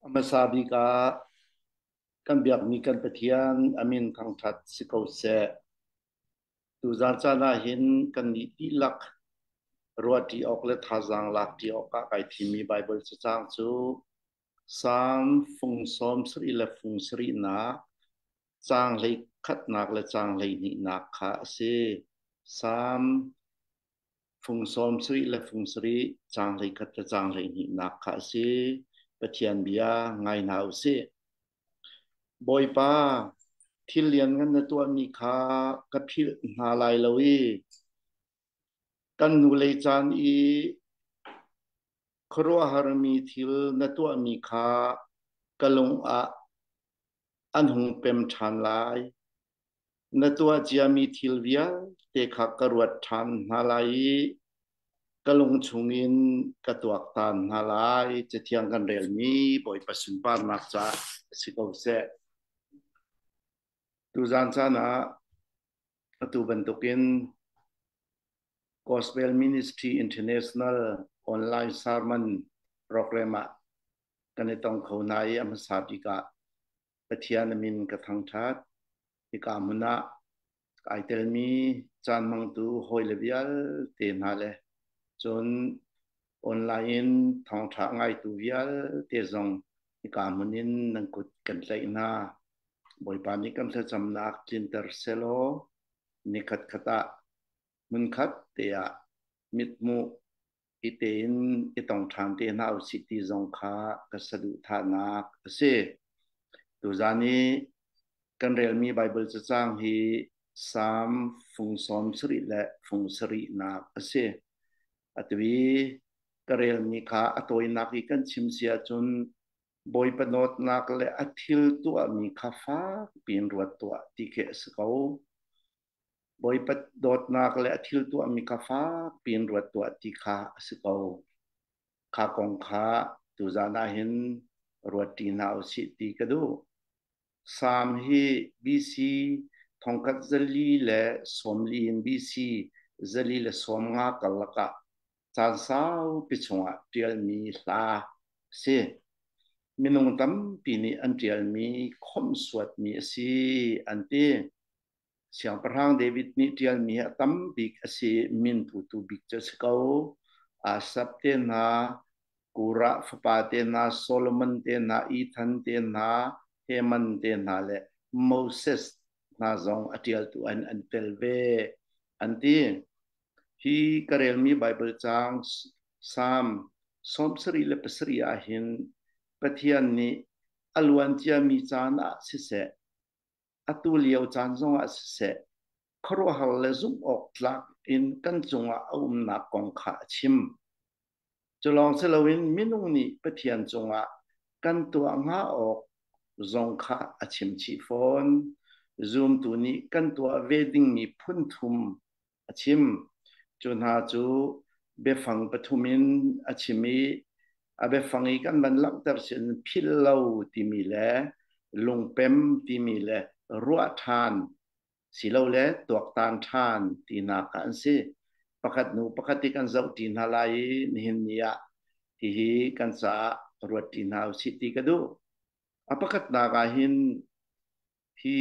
A hmasa bik ah kan biakmi kan Pathian a min thangṭhat si ko seh. Tuzaan caan ah hin kannih dihlak ruahṭi awk le thazaang lakṭi awkah kai thimmi Baibal cacaang cu Salm fung 70 le fung sarihnak, caang 11nak le caang 12nak kha a si. Salm Fung 70 le fung sarih, caang 11 le caang 12nak kha a si. Pathian bia ngai hna u sih. Bawipa, thil lianngan na tuahmi kha ka philh hna lai lo i kan hnulei caan i khuaruahharmi thil na tuahmi kha ka lung ah an hung pem ṭhan lai. Na tuah ciami thil vialte kha ka ruat ṭhan hna lai i ka lung chungin ka tuaktan hna lai. Cathiang kan relmi Bawipa sunparnak caah si ko seh. Tuzaan caan ah atu bantukin Gospel Ministry International online sermon program ah kan i tong kho hna i a hmasa bik ah Pathian a min ka thangṭhat. Hika hmun ah ai telmi caan hmangtu hawile vialte hna le cun online in thawngṭha ngaitu vialte zong hika hmun in nan kut kan tlaih hna. Bawipa nih kan thlacamnak tlinter selaw nikhat khat ah hmunkhat te ah mithmuh i tein i tong ṭhan te hna usih ti zong kha ka saduhthahnak a si. Tuzaan i kan relmi Baibal cacang hi Salm fung 70 le fung sarihnak a si. Atu i ka relmi kha a tawinak i kan chim si ahcun Bawipa dawtnak le a thil tuahmi kha fak piin ruat tuah ti khi a si ko. Bawipa dawtnak le a thil tuahmi kha fak piin ruat tuah ti kha a si ko. Kha kong kha tuzaan ah hin ruatṭi hna usih ti ka duh. Salm hi BC 1440 in BC 450 karlak ah caan saupi chungah ṭialmi hla a si. Minung tampi nih an ṭialmi khawmhsuatmi a si an ti. Siangpahrang David nih ṭialmi hi a tam bik a si i min putu bik cu a si ko. Asaph te hna, Korah fapa te hna, Solomon te hna, Ethan te hna, Heman te hna le Moses hna zong a ṭialtu an an tel ve an ti. Hi ka relmi Baibal caang Salm 77 ahhin Pathian nih a luan ciami caan ah siseh, atu lio caan zongah siseh, khuaruahhar le zumh awk tlak in kan cungah a umnak kong kha a chim. Cu lawng si loin minung nih Pathian cungah kan tuah hnga awk zong kha a chim chih fawn. Zumtu nih kan tuah ve dingmi phun thum a chim. Cu hna cu biafang pathum in a chim i a biafang i kan van langhter sin philh lo timi le lungpem timi le ruah ṭhan silole tuaktan ṭhan tinak kha an si. Pakhat hnu pakhat i kan zoh ṭi hna lai i nihin ni ah hihi kan caah ruat ṭi hna usih ti ka duh. A pakhatnak ah hin Hi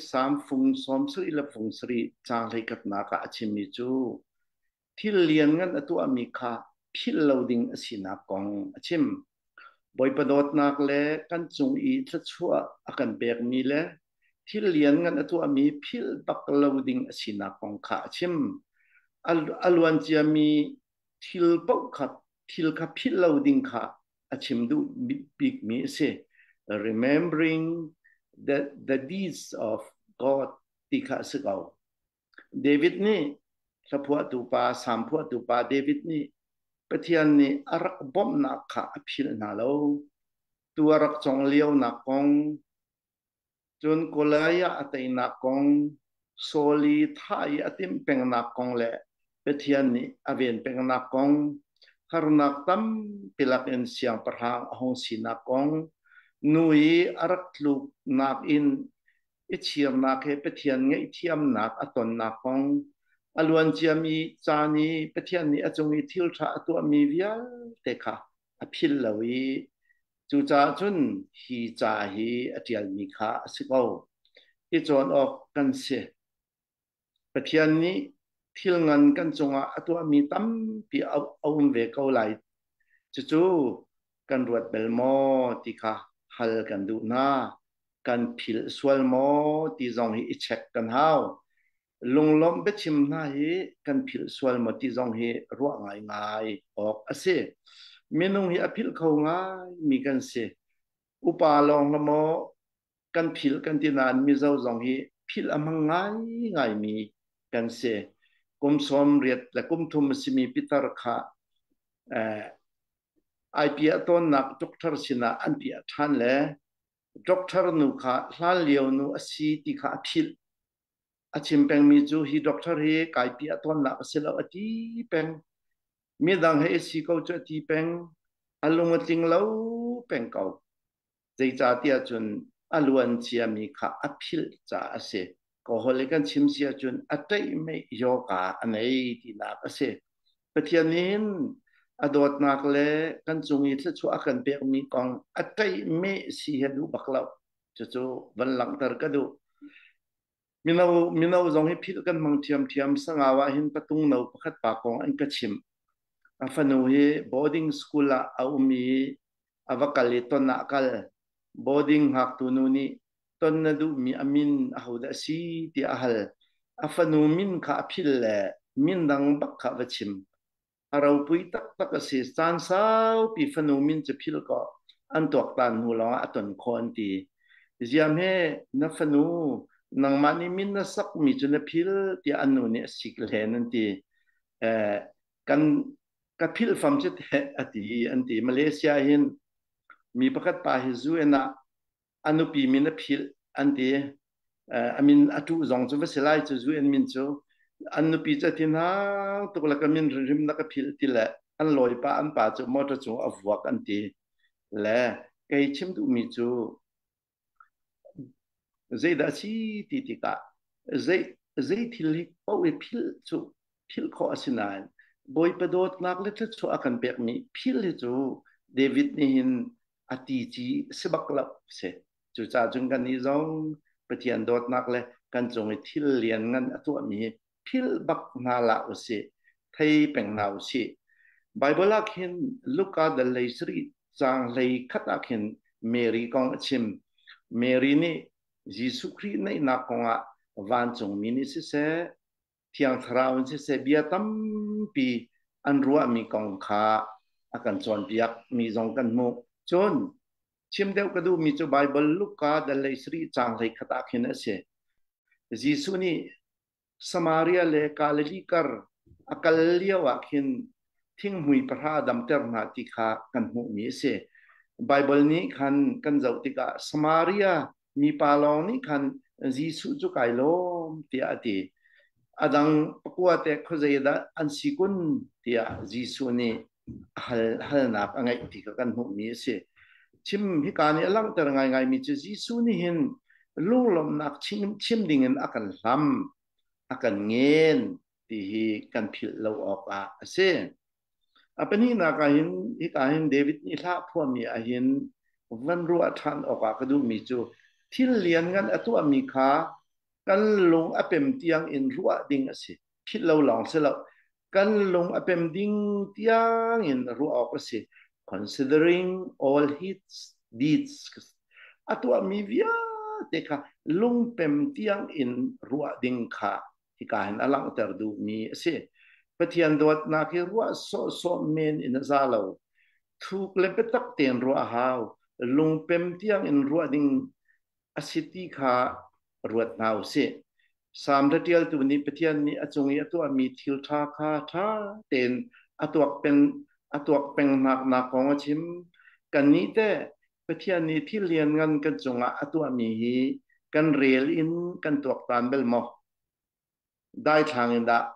Salm fung 70 le fung sarih caang hleikhatnak ah a chimmi cu thil lianngan a tuahmi kha philh lo ding a sinak kong a chim. Bawipa dawtnak le kan cung i thluachuah a kan pekmi le thil lianngan a tuahmi philh bak lo ding a sinak kong kha a chim. A luan ciami thil paoh kha thil kha philh lo ding kha a chim duh bikmi a si. Remembering the deeds of God ti kha a si ko. David nih hlaphuahtu pa, Salm phuahtu pa David nih Pathian nih a rak bawmhnak kha a philh hna lo. Tu a rak cong lionak kong, Cun Goliath a teinak kong, Saul i thah i a timh pengnak kong le Pathian nih a ven pengnak kong, harnak tampi lakin siangpahrang a hung sinak kong, nu i a rak tluknak in i chirnak he Pathian ngaihthiamnak a tonnak kong, a luanciami caan i Pathian nih a cung i thil ṭha a tuahmi vialte kha a philh lo i Cucaah cun hi ca hi a ṭialmi kha a si ko. I cawn awk kan si. Pathian nih thil ngan kan cungah a tuahmi tampi a um ve ko lai. Cucu kan ruat bel maw ti kha hal kan duh hna. Kan philh sual maw ti zong hi i check kan hau. Lunglawmh biachim hna hi kan philh sual maw ti zong hi ruah ngaingai awk a si. Minung hi a philh kho ngaimi kan si. Upa lawng hlah maw kan philh kan ti nain Mizo zong hi philh a hmang ngaingaimi kan si. Kum 80 le kum 30 a simi pitar kha ai piah tawnnak doctor sinah an piah ṭhan le doctor nu kha hlan lio nu a si ti kha a philh. A chim pengmi cu hi doctor hi kai piah tawnnak a si lo a ti peng. Midang he i si ko cu a ti peng. A lung a tling lo peng ko. Zeicahtiah cun a luan ciami kha a philh caah a si. Ka holh i kan chim si ahcun a ṭaihmeih yoga a nei tinak a si. Pathian nih hin a dawtnak le kan cung i thluachuah a kan pekmi kong a ṭaihmeh si hi a duh bak lo. Cucu van langhter ka duh. Mino, mino zong hi philh kan hmang ṭhiamṭhiam. Sangau ah hin patung no pakhat pa kong an ka chimh. A fanu hi boarding school ah a um i a va kal i ton ah a kal. Boarding ngaktu nu nih ton na duhmi a min ahodah a si tiah a hal. A fanu min kha a philh le min dang bak kha a va chim. A ropui taktak a si. Caan saupi fanu min cu philh kaw an tuaktan hnu lawngah a ton khawh an ti. Ziam he na fanu nangmah nih min na sakmi cu na phil tiah an nu nih a sik len an ti. Eh, kan ka philh fam cu teh a ti an ti. Malaysia hin mi pakhat pa hi UN ah a nupi min a philh an ti. A min a ṭuh zong cu va si lai cu UN min cu an nupi cu a ti hna tuk le ka min hrimhrim na ka philh ti le an lawi pa an pa cu motor cung a vuak an ti le kei chim duhmi cu zeidah a si ti tikah zei zei thil hi paoh i philh cu philh khawh a si nain Bawipa dawtnak le thluachuah a kan pekmi philh hi cu David nih hin a ti ci si bak lo si. Cucaah cun kannih zong Pathian dawtnak le kan cung i thil lianngan a tuahmi hi philh bak hna hlah usih, thei peng hna usih. Baibal ah khin Luka dal lei sarih caang 11 ah khin Mary kong a chim. Mary nih Jesuh Khrih neihnak kongah vancungmi nih siseh, Thiang Thlarau in siseh bia tampi an ruahmi kong kha a kan cawnpiak mi zong kan hmuh. Cun chim deuh ka duhmi cu Baibal Luka dal lei sarih caang 11 ah khin a si. Jesuh nih Samaria le Galilee kar a kal lio ah khin thinghmui pahra a damter hna ti kha kan hmuhmi a si. Baibal nih khan kan zoh tikah Samaria mipa lawng nih khan Jesuh cu kai lawm tiah a ti. A dang pakua te khuazei dah an si kun tiah Jesuh nih hal, halnak a ngeih ti kha kan hmuhmi a si. Chim hika nih a langhter ngaingaimi cu Jesuh nih hin lunglawmhnak chim, chim dingin a kan hlam, a kan ngen ti hi kan philh lo awk ah a si. A pahnihnak ah hin hika hin David nih hla phuahmi ah hin van ruah ṭhan awkah ka duhmi cu thil lianngan a tuahmi kha kan lung a pem tiang in ruah ding a si. Philh lo lawng si lo. Kan lung a pem ding tiang in ruah awk a si. Considering all his deeds a tuahmi vialte kha lungpem tiang in ruah ding kha hika hin a langhter duhmi a si. Pathian dawtnak hi ruah sawhsawh men in a za lo. Thuk le biatak tein ruah a hau. Lungpem tiang in ruah ding a si ti kha ruat hna u sih. Salm ṭialtu nih Pathian nih a cung i a tuahmi thil ṭha kha ṭha tein a tuak peng a tuak peng nak kong a chim. Kannih teh Pathian nih thil lianngan kan cungah a tuahmi hi kan rel in kan tuaktan bal maw? Daithlang in dah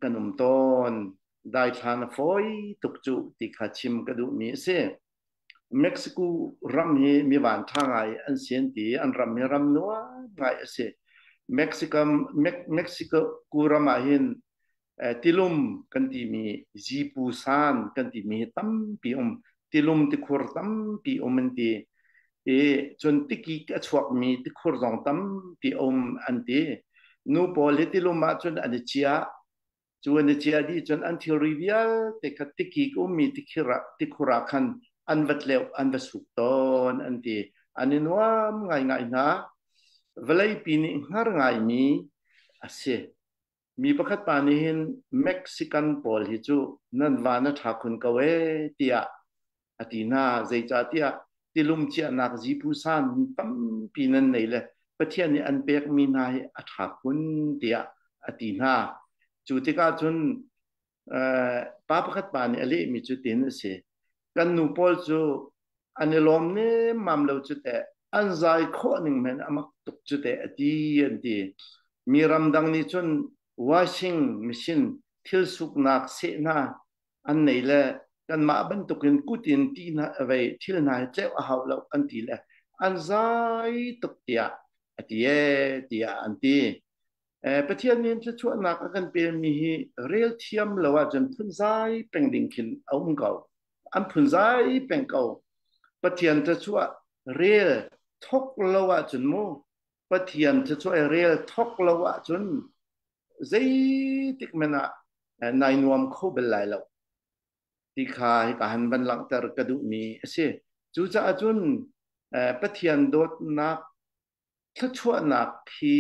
kan um tawn? Daithlan a fawi tuk cu ti kha chim ka duhmi a si. Mexico ram hi mi vanṭha ngai an si an ti. An ram hi ram nuam ngai a si. Mexico, Mexico ram ah hin tilum kan timi zipu san kan timi hi tampi um. Tilum tikhur tampi um an ti. I cun tikik a chuakmi tikhur zong tampi um an ti. Nu pawl hi tilum ahcun an i ciah. Cu an i ciah dih cun an thilri vialte kha tikik ummi tikhur ah khan an va tleuh, an va suk tawn an ti. An i nuam ngaingai hna. Vawleipi nih hngar ngaimi a si. Mi pakhat pa nih hin Mexican pawl hi cu nan van a ṭha khun ko ee tiah a ti hna. Zeicahtiah tilum ciahnak zipusan tampi nan nei le Pathian nih an pekmi hna hi a ṭha khun tiah a ti hna. Cu tikah cun pa pakhat pa nih a lehmi cu tin a si. Kan nu pawl cu an i lawm nemmam lo cu teh, an zai khawh ning men a mak tuk cu teh a ti an ti. Mi ramdang nih cun washing machine thil suknak seh hna an nei le kanmah bantukin kut in ti hna vei thil hna hi tleuh a hau lo an ti le an zai tuk tiah a ti ee tiah an ti. Pathian nih thluachuahnak a kan pemi hi rel thiam lo ahcun phunzai peng ding khin a um ko. An phunzai peng ko. Pathian thluachuah rel thok lo ahcun mu Pathian thluachuah rel thok lo ahcun zeitik men ah nai nuam kho bel lai lo ti kha hika han van langhter ka duhmi a si. Cucaah cun Pathian dawtnak thluachuahnak hi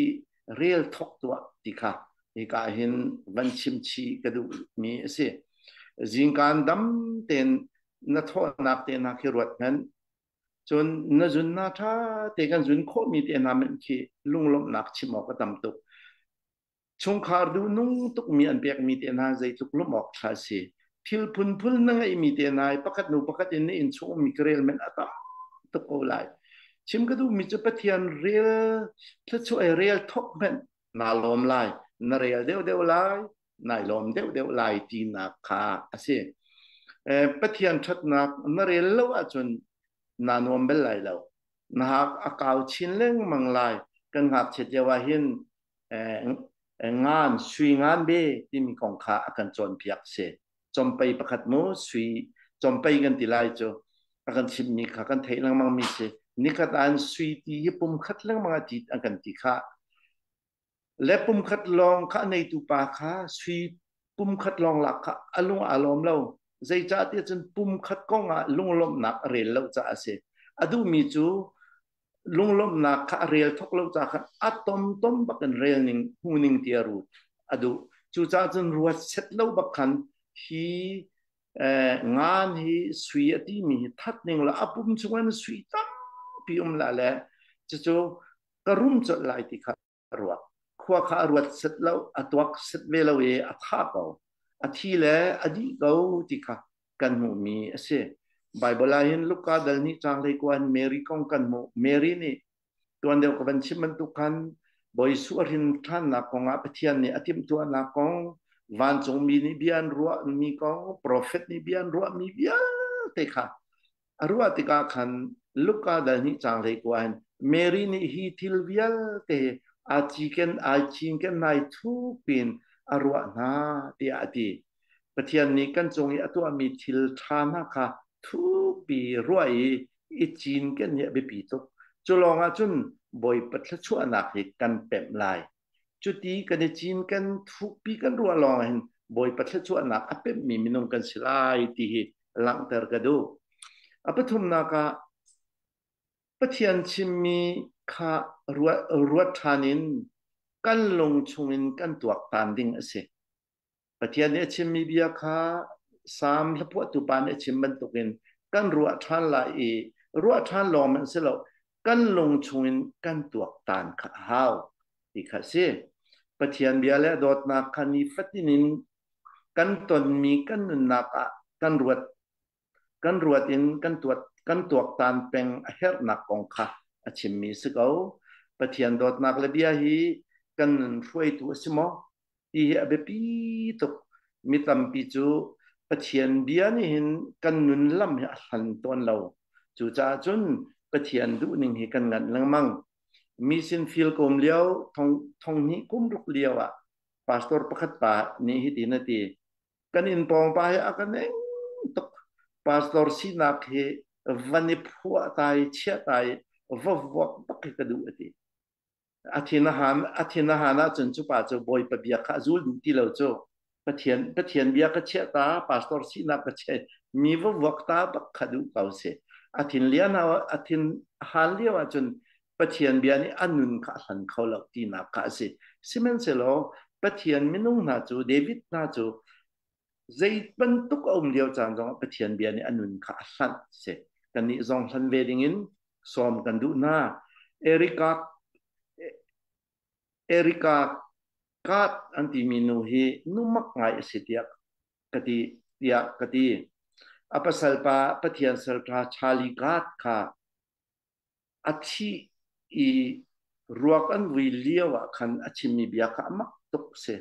rel thok tuah ti kha hika hin van chim chih ka duhmi a si. Zingkaan dam tein na thawhnak te hna khi ruat hmanh. Cun na zun na ṭha te kan zun khawhmi te hna hmanh khi lunglawmhnak chim awk a tam tuk. Chungkhar duhnung tukmi an pekmi te hna zeitluk lawmh awk ṭha a si. Thil phunphun na ngeihmi te hna i pakhat hnu pakhat in na innchung ummi ka rel men a tam tuk ko lai. Chim ka duhmi cu Pathian rel thluachuah i rel thawk hmanh naa lawm lai, na rel deuhdeuh lai, nai lawm deuhdeuh lai tinak kha a si. Pathian ṭhatnak na rel lo ahcun naa nuam bel lai lo. Na hak a kau chin lengmang lai. Kan ngakchiat lio ah hin ngan sui ngan be timi kong kha a kan cawnpiak si. Compei pakhat mu sui compei kan ti lai cu a kan chimmi kha kan theih lengmang mi si. Nikhat an sui ti hi pum khat lengmang a ti an kan ti kha. Le pum khat lawng kha a neitu pa kha sui pum khat lawng lak kha a lung aa lawm lo. Zeicahtiah cun pum khat kong ah lunglawmhnak a rel lo caah a si. A duhmi cu lunglawmhnak kha a rel thok lo caah khan a tomtom bak in rel ning hmu ning ti a ru a duh. Cucaah cun ruat set lo bak khan hi ngan hi sui a timi hi that ning la a pum chung in sui tampi um la le cucu ka rum colh lai ti kha a ruat. Khua kha a ruat set lo, a tuak set ve lo i a tha ko. A thi le a dih ko ti kha kan hmuhmi a si. Bible ah hin Luka dal nih caang hlei kua in Mary kong kan hmuh. Mary nih tuan deuh ka van chim bantuk khan Bawi Jesuh a hrin ṭhannak kong ah Pathian nih a timhtuahnak kong, vancungmi nih bia an ruahmi kong, profet nih bia an ruahmi vialte kha A ruah tikah khan Luka dal nih caang hlei kua in Mary nih hi thil vialte aa ciken ai cinken nai thuk piin a ruah hna tiah a ti. Pathian nih kan cung i a tuahmi thil ṭha hna kha thukpi ruah i i cinken hi a biapi tuk. Cu lawngah cun Bawipa thluachuahnak hi kan pemh lai. Cuti kan i cinken thukpi kan ruah lawng hin Bawipa thluachuahnak a pemhmi minung kan si lai ti hi langhter ka duh. A pathumnak ah Pathian chimmi kha ruat ṭhan in kan lung chungin kan tuaktan ding a si. Pathian nih a chimmi bia kha Salm hlaphuahtu pa nih a chim bantukin kan ruah ṭhan lai i ruah ṭhan lawng hmanh si lo kan lung chungin kan tuaktan kha a hau ti kha a si. Pathian bia le a dawtnak kha nifatin in kan tonmi kan nunnak ah kan ruat kan ruat in kan tuat kan tuaktan peng a herhnak kong kha a chimmi si ko. Pathian dawtnak le bia hi kan nun hruaitu a si maw? Ti hi a biapi tuk. Mi tampi cu Pathian bia nih hin kan nun lam hi a hlan tawn lo. Cucaah cun Pathian duhning hi kan nganh lengmang. Mi sin fil kum lio, thong, thong hnih kum ruk lio ah pastor pakhat pa nih hitin a ti. Kan inn pawng pa hi a ka neng tuk. Pastor sinak hi van i phuah ta i chiah ta i va vuak bak hi ka duh a ti. A thin a han a thin a han ahcun cu pa cu Bawipa bia kha a zul duh ti lo cu. Pathian bia ka chiah ta, pastor sinak ka chiah, mi va vuak ta bak kha duh ko si. A thin lian a thin han lio ahcun Pathian bia nih a nun kha a hlan kho lo tinak kha a si. Sihmanhsehlaw Pathian minung hna cu David hna cu zei bantuk a um lio caan zongah Pathian bia nih a nun kha a hlanh si. Kannih zong hlan ve dingin sawm kan duh hna. Erika Erika Kat an timi nu hi nu mak ngai a si tiah ka ti tiah ka ti. A pasal pa Pathian salṭha Charlie Kat kha a thih i ruak an vui lio ah khan a chimmi bia kha a mak tuk si.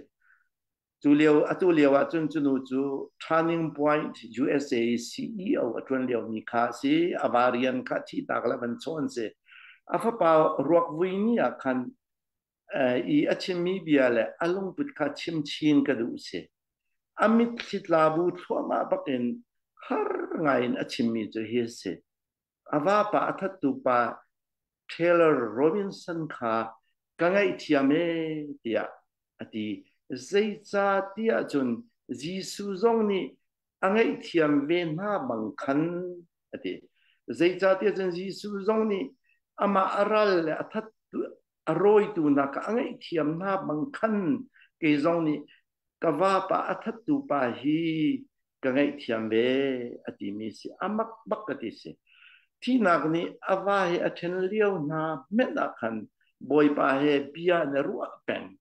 Cu lio atu lio ah cun cu nu cu Turning Point USA CEO a ṭuan liomi kha a si. A va rian kha thihtak le van chawn si. A fapa ruak vui ni ah khan i a chimmi bia le a lungput kha chim chin ka duh si. A mitthli tla bu thluahmah bakin har ngaiin a chimmi cu hi a si. A vapa a thattu pa Taylor Robinson kha ka ngaihthiam ee tiah a ti. Zeicah tiah cun Jesuh zong nih a ngaihthiam ve hna bang khan a ti. Zeicahtiah cun Jesuh zong nih amah a ral le a that a rawitu hna kha a ngaihthiam hna bang khan kei zong nih ka vapa a thattu pa hi ka ngaihthiam ve a timi si a mak bak ka ti si. Thihnak nih a va he a ṭhen lio hna hmenh ah khan Bawipa he bia na ruah peng.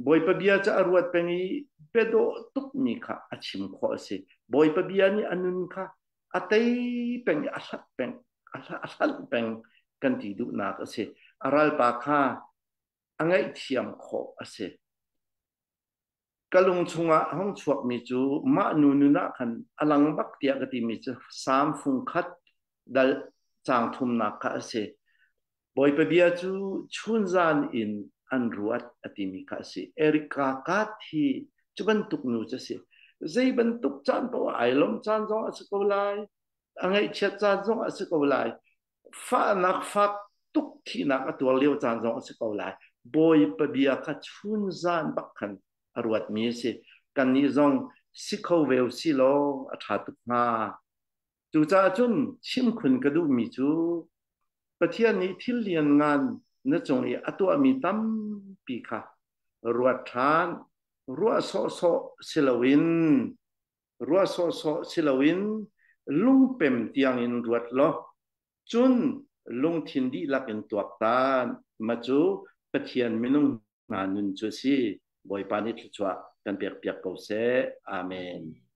Bawipa bia cu a ruat peng i biadawh tukmi kha a chim khawh a si. Bawipa bia nih a nun kha a tei peng i a hlat peng, a hlanh peng kan ti duhnak a si. A ralpa kha a ngaihthiam khawh a si. Ka lung chungah a hung chuakmi cu mah nu nun ah khan a lang bak tiah ka timi cu Salm fung khat dal caang thumnak kha a si. Bawipa bia cu chunzan in an ruat a timi kha a si. Erika Kat hi cu bantuk nu cu a si. Zei bantuk caan paoh ai lawm caan zong a si ko lai, a ngaihchiat caan zong a si ko lai, fahnak fak tuk thihnak a tuar lio caan zong a si ko lai. Bawipa bia kha chunzan bak khan a ruatmi a si. Kannih zong si kho ve u si law a ṭha tuk hnga. Cucaah cun chim khun ka duhmi cu Pathian nih thil lianngan na cung i a tuahmi tampi kha ruat ṭhan, ruah sawhsawh si loin ruah sawhsawh si loin lungpem tiangin ruat law cun lungthin dihlak in tuaktan ma cu Pathian minung hna nun cu a si. Bawipa nih thluachuah kan pekpiak ko seh. Amen.